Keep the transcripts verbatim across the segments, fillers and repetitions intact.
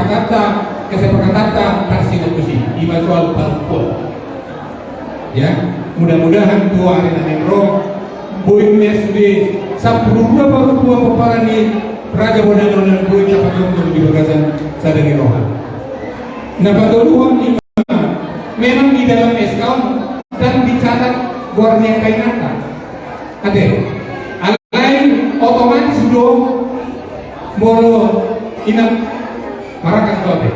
kesepakatanta, kesepakatanta tarsingot tusi, ima soal parompuan. Ya, mudah-mudahan tu ari na naeng ro, boi ma sude sampulu dua parompuan pomparan ni Raja Bona ni Onan boi tapajongjong di bagasan sada ni roha. Na patoluhon ima, memang di dalam S K on ndang dicatat goar ni angka inanta. Ate, alai otomatis do molo inang marangkat do ate.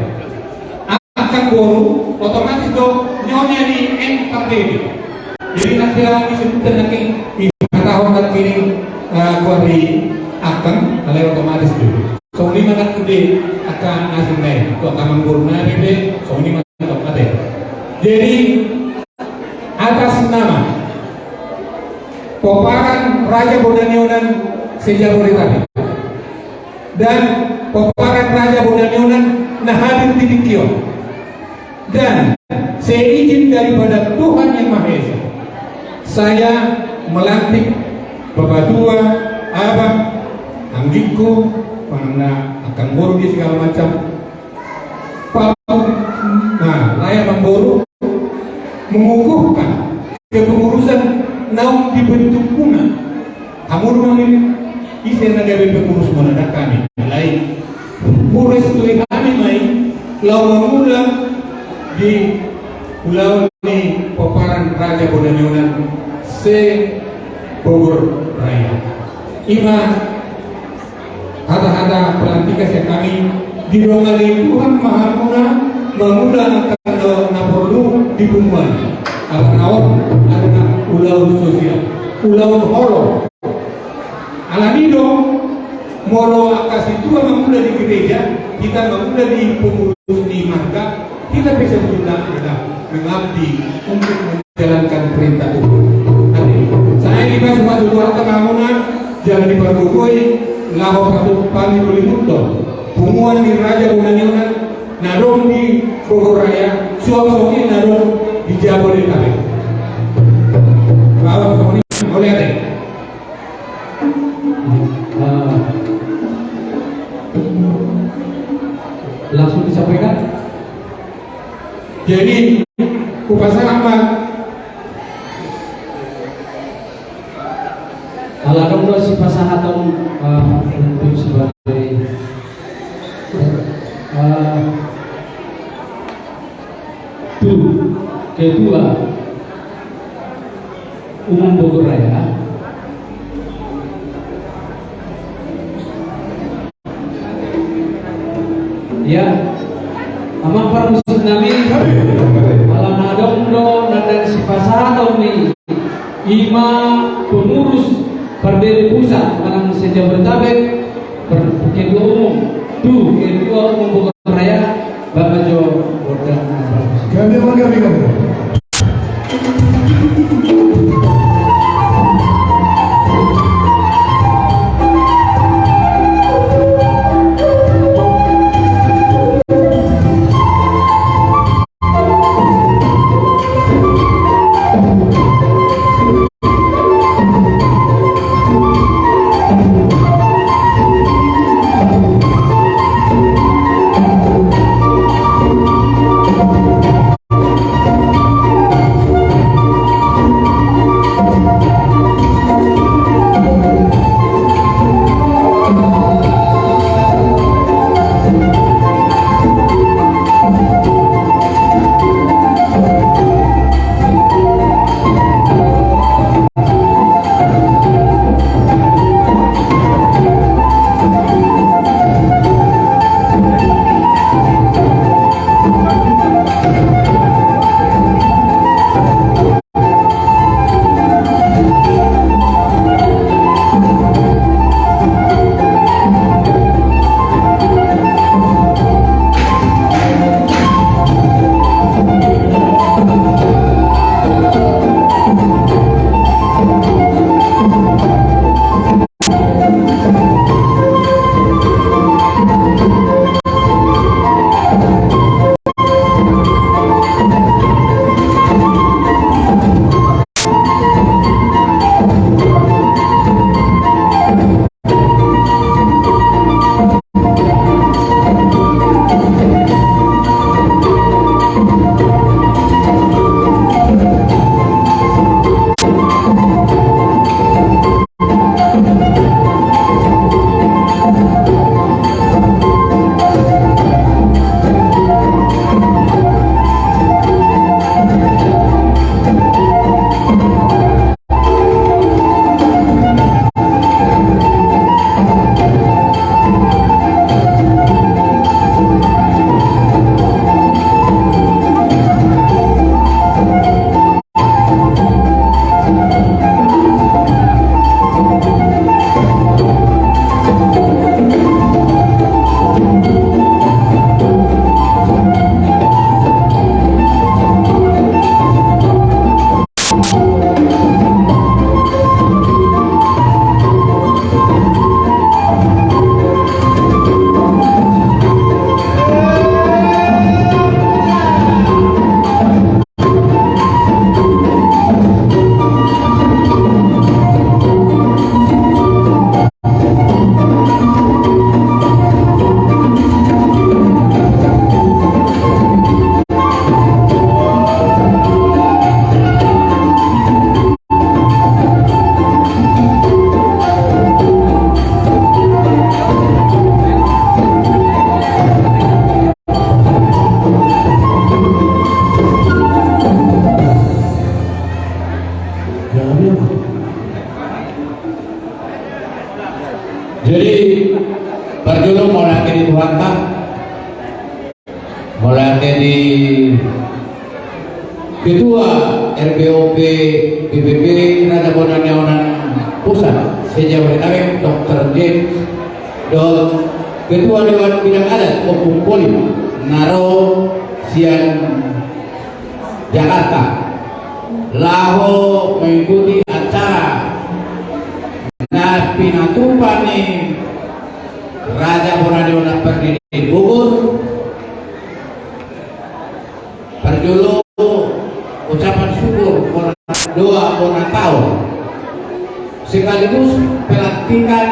Angkang boru, otomatis do nyonya ni M P T D. Jadi nanti lawan disebutkan nanti, dihatahon nanti ni, eh, goar ni angkang, alai otomatis do. Songon i ma nang sude angka na asing nai, tu angka amangboru nai pe, songon i ma nang ate. Jadi, atas nama pomparan Raja Bona ni Onan se-Jabodetabek dan pomparan Raja Bona ni Onan na hadir di tingki on, dan seizin daripada Tuhan Yang Maha Esa, saya melantik Bapak Tua, Abah, anggingku, manang na angkang boru di segala macam, Pak, nah, lae amangboru, mengukuhkan kepengurusan naung dibentukmuna. Hamu do mangihut ise na gabe pengurusmuna, ndang hami. Alai hurestui hami ma i laho mangula di ulaon ni pomparan Raja Bona ni Onan se-Bogor Raya. Ima hata-hata pelantikan sian hami, didongani Tuhan ma hamuna mangula angka na porlu di punguan. Alana on adalah ulaon sosial, ulaon holong. Alani do, molo angka sintua mangula di gereja, hita mangula di pengurus ni marga, hita pe sebetulna adalah mengabdi untuk menjalankan perintah Tuhan. Ate, sai dipasu-pasu Tuhanta ma hamuna, jala dipargogoi laho patupa ni dolimuntol punguan ni Raja Bona ni Onan na adong di Bogor Raya, suang songon i na adong di Jabodetabek. Laho songon i, mauliate. Eh, langsung disampaikan. Jadi, hupasahat ma. Ala adong do sipasahaton, eh, untuk sebagai, eh, tu ketua umum Bogor Raya. Ya, amang parmusik nami, ala na adong do na naeng sipasahaton ni ima pengurus pardere pusat manang se-Jabodetabek, per-, ketua umum, tu ketua umum Bogor Raya, Bapak Jo Bordan. Gabe ma, gabe, gabe. Ketua R B O P B P P Raja Bona Nainggolan Pusat se-Jabodetabek, Doktor James, dohot Ketua Dewan Bidang Adat Ompu Polim na ro sian Jakarta laho mengikuti acara na pinatupa ni Raja Bona Nainggolan Pardede Bogor. Parjolo, ucapan syukur bona, doa bona taon sekaligus pelantikan,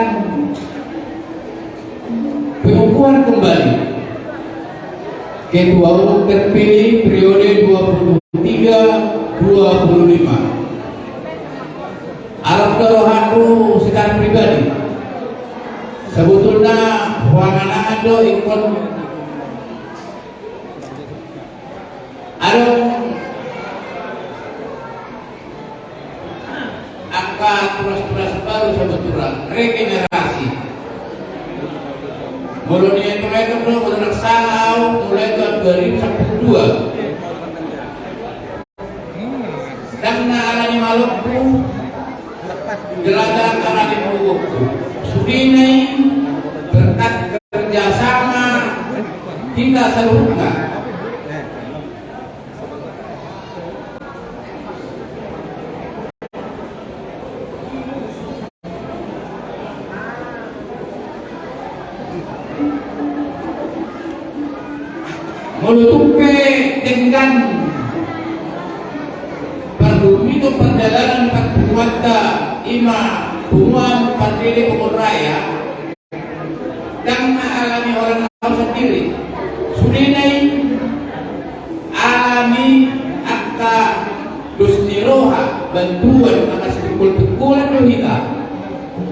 pengukuhan kembali Ketua Umum terpilih periode dua puluh tiga dua puluh lima. Adong do rohangku secara pribadi, sebetulna huangan-angan do ingkon adong angka tunas-tunas baru, sebetulna regenerasi. Molo nietong-etong do, molo ndang salah au, mulai tahun dua ribu sepuluh dua. Ndang na alani malombu, gelada alani mogokku. Sudena i berkat kerjasama kita saluhutna. Molo tung pe denggan pardumiton pardalanan parpunguanta, i ma Punguan Pardede Bogor Raya, ndang na alani holan au sandiri. Sudena i alani angka dos ni roha, bantuan, angka situngkol-tungkolan do hita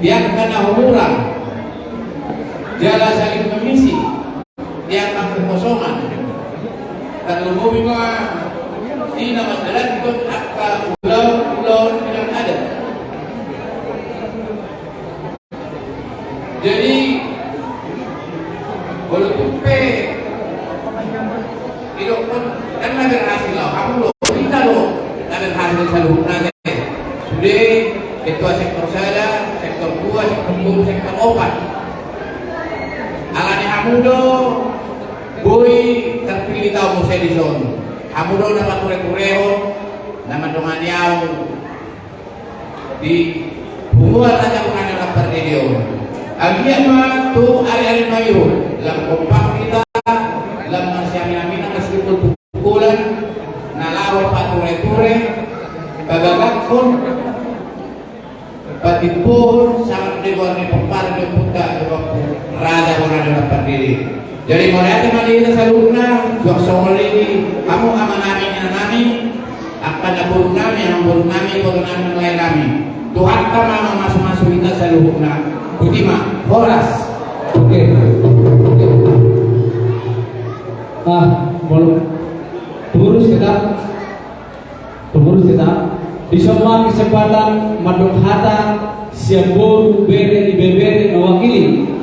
di angka na humurang jala saling mengisi di angka kekosongan. Tarlumobi ma di na mandalankon angka ulaon-ulaon bidang adat. Jadi, molo tung pe didokkon, kan na berhasil, hamu do, hita do na berhasil saluhutna. Sude ketua sektor sada, sektor dua, sektor tolu, sektor opat. Alani hamu do boi terpilih taon muse dison. Hamu do na pature-turehon, na mandongani au di Punguan Raja Bona Nainggolan Pardede on. Anggiat ma tu ari-ari na mangihut, lam kompak hita, lam marsiamin-aminan, marsiungkul-ungkulan, na laho pature-ture, pagagakkon, patimbohon, sangap ni goar ni pomparan ni ompunta, Raja Bona Nainggolan Pardede. Jadi, mauliate ma di hita saluhutna, suang songon i di hamu amanami, inanami, angka namborunami, amangborunami, ibotonami, nang laenami. Tuhanta ma mamasu-masu hita saluhutna. Botima, horas. Oke. Oke. Ah, molo, pengurus kita. Pengurus kita. Dison ma kesempatan mandok hata sian boru, bere, ibebere, mewakili